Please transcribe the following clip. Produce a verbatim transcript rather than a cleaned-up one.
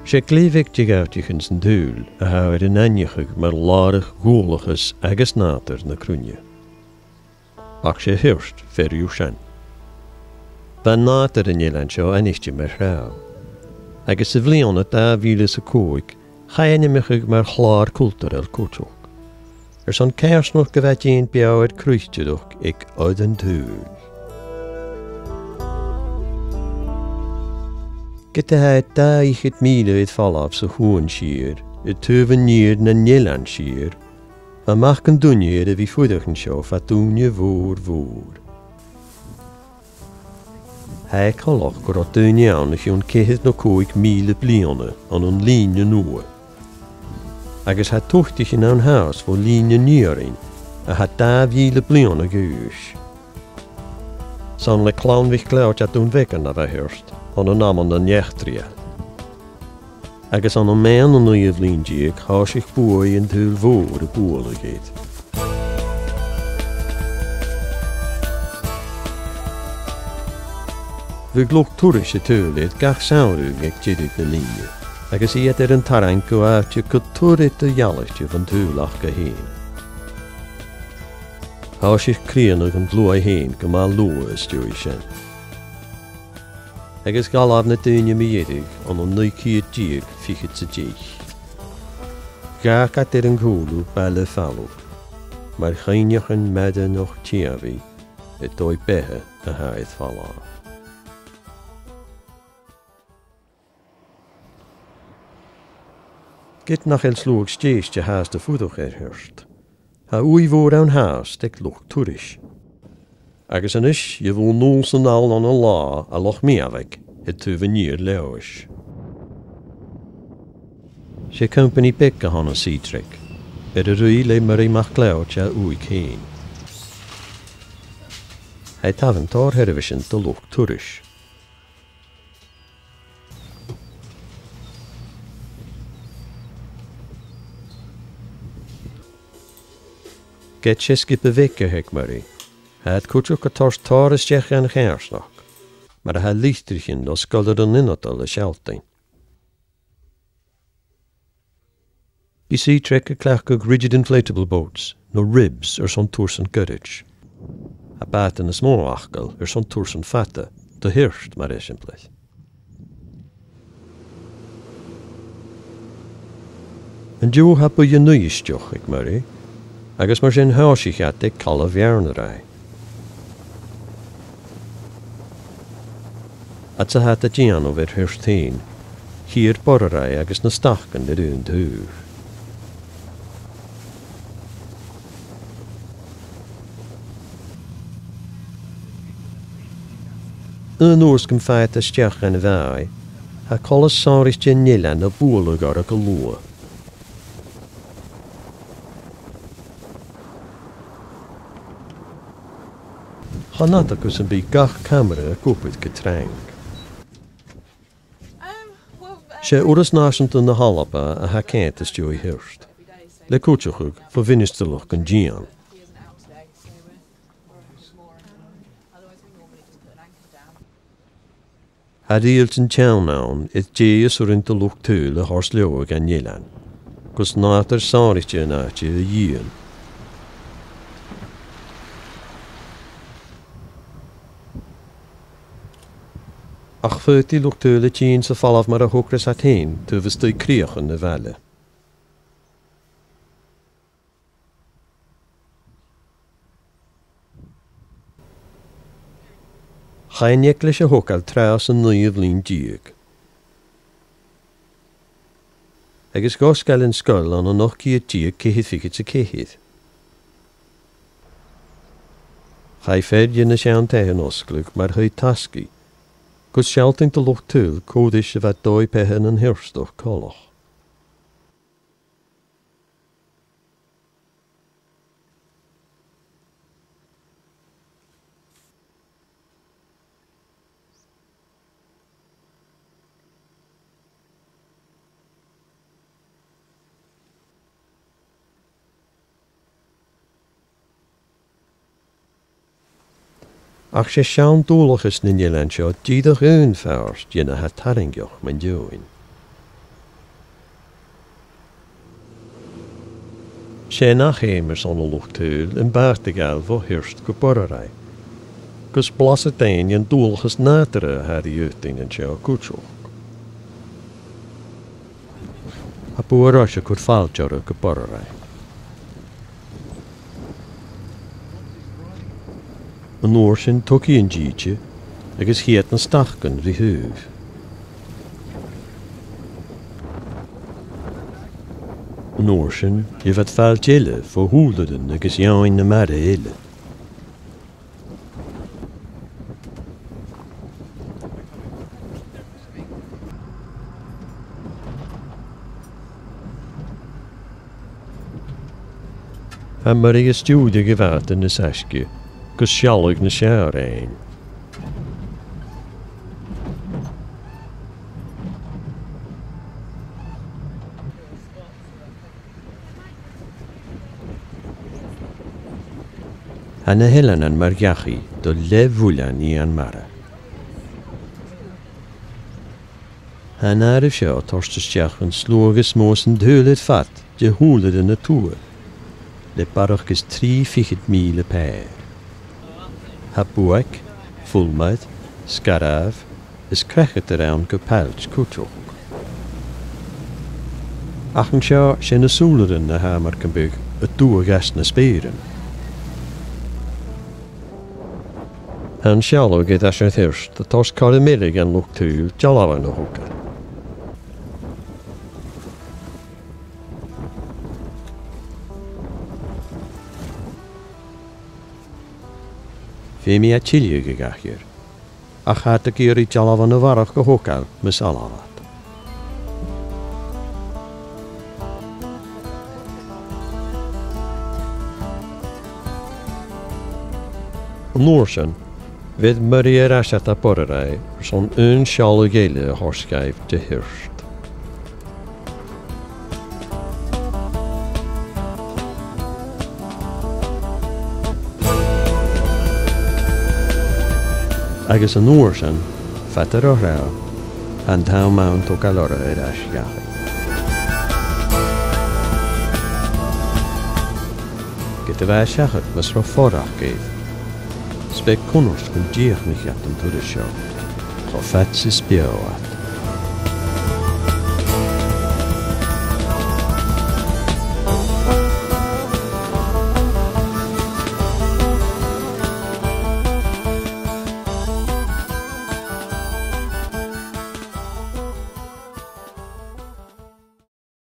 'S e glè bheag de dh'àiteachan san t-saoghal a tha air an aithneachadh mar làrach dhualchas agus nàdar na cruinne. Ach 's e Hiort fear dhiubh sin. Bha nàdar an eilein seo aithnichte mar thràth, agus sa bhliadhna dà mhìle 's a còig chaidh ainmeachadh mar chlàr cultarail cuideachd, airson coimhearsnachd a bha a' dèanamh beò air croitearachd aig uiread an t-saoghail. Ged a tha e dà fhichead mìle air falbh sa Chuan Siar, air taobh an iar nan Eilean Siar, bha mac an duine air a bhith a' fuireach an seo fad ùine mhòr mhòr. Tha e coltach gun robh daoine ann o chionn ceithir no còig mìle bliadhna ann an lìne nuadh, agus tha tuigteachan ann fhathast bho lìne an iarainn a tha dà mhìle bliadhna a dh'aois. 'S ann le Clann MhicLeòid à Dùn Bheagain a bha Hiort ann an amannan eachdraidheil. Agus ann am meadhan an naoidheamh linn deug, thòisich buaidh an t-saoghail mhòir a' bualadh air. Bhiodh luchd-turais a' tadhal air gach samhradh aig deireadh na lìne, agus iad air an tarraing gu àite gu tur eadar-dhealaichte bhon t-saoghal aca fhèin. Thòisich crìonadh an t-sluaigh fhèin gu math luath às dèidh sin, agus dh'fhalbh na daoine mu dheireadh ann an naoi ceud deug fichead 's a deich. Dh'fhàg iad air an cùlaibh Baile Falaig, mar chuimhneachan maireannach tìobhaidh air dòigh beatha a tha air falbh. Ged nach eil sluagh stèidhichte fhathast a' fuireach air Hiort, tha ùidh mhòr ann fhathast aig luchd-turais. Agus a-nis, gheibh thu null 's a-nall ann an là à Loch Mìorbhaig, air taobh an iar Leòdhais. 'S e companaidh beag a th' ann an Seadric, air a ruith le Murray MacLeòid à Ùig fhèin. Tha e a' tabhann tòrr sheirbheisean do luchd-turais. Ged 's e sgioba bheag a th' aig Murray, tha iad cuideachd a' toirt tòrr a-steach dhan choimhearsnachd, mar a tha litrichean no sgoilearan ionadail a' sealltainn. Bidh Seadric a' cleachdadh rigid inflatable boats, no ribs, airson tursan goirid. Tha bàta nas motha fhathast airson tursan fada, do Hiort, mar eisimpleir. An-diugh tha buidheann Uibhisteach aig Murray, agus mar sin thòisich iad aig Caladh Bheàrnaraigh. Agus tha iad a' dèanamh air Hiort fhèin, Cìr Boraraigh agus na Stacain air aon taobh. Aon uair 's gum faigh iad a-steach dhan bhàgh, tha coltas sònraichte an eilein a' bualadh orra gu luath. Chan fhada gus am bi gach camara ag obair gu trang. 'S e Urras Nàiseanta na h-Alba a tha a' coimhead às dèidh Hiort, le cuideachadh bho Mhinistearlachd an Dìon. Tha riaghailt an t-seann ann air dè as urrainn do luchd-tadhail a thoirt leotha dhan eilean, gus nàdar sònraichte an àite a dhìon. Ach faodaidh luchd-tadhail a' tighinn 's a' falbh mar a thogras iad fhèin taobh a-staigh crìochan a' bhaile. Chaidh an eaglais a thogail tràth san naoidheamh linn deug. Agus dh'fhosgail an sgoil ann an ochd ceud deug ceithir fichead 's a ceithir. Chaidh fear dhe na seann taighean fhosgladh mar thaigh-tasgaidh, gus sealltainn do luchd-tadhail cò ris a bha dòigh-beatha nan Hiortach coltach. Ach 's e seann dualchas nan eilean seo dìreach aon phàirt dhen a tha tarraingeach mun deidhinn. 'S e an ath cheum airson an luchd-saoghail am bàta a ghabhail bho Hiort gu Burraridh, gus blasad fhaighinn dhen dualchas nàdarra a tha ri fhaotainn an seo cuideachd. Tha bogha-frois a' cur fàilte orra gu Burraridh. An uair sin togaidh an t-sìde agus chì iad na stacain ri thaobh. An uair sin gheibh iad fàilte eile bho shùilearan agus eòin na mara eile. Tha Murray a' stiùireadh a' bhàta nas fhaisge gus sealladh nas fheàrr fhaighinn. Tha na h-eileanan mar dhachaigh do leth-mhuileann Iain Mara. Tha an àireamh seo a' toirt a-steach an sluagh as motha san t-saoghal air fad de shùilearan a tuath, le barrachd is trì fichead mìle pàir. Tha buaidh, fulmair, sgarbh, is creachadair ann gu pailt cuideachd. Ach an seo, 's e na sùilearan a tha mar gum biodh a' dubhadh às na speuran. Tha an sealladh air ais a Hiort a' toirt cothrom eile dhan luchd-saoghail dealbhan a thogail. Feumaidh e tilleadh a dh'aithghearr, ach tha iad ag iarraidh dealbhan a bharrachd a thogail mus fhalbh iad. An uair sin, bheir Murray air ais iad a Burraridh airson aon sealladh eile a thoirt dhaibh de Hiort. Agus an uair sin, fada ro threabh, tha an t-àm ann togail orra air ais dhachaigh. Ged a bha e seachad mus robh forachd air, 's beag cunnart gun dìochuimhnich iad an turas seo, cho fad 's as beò iad.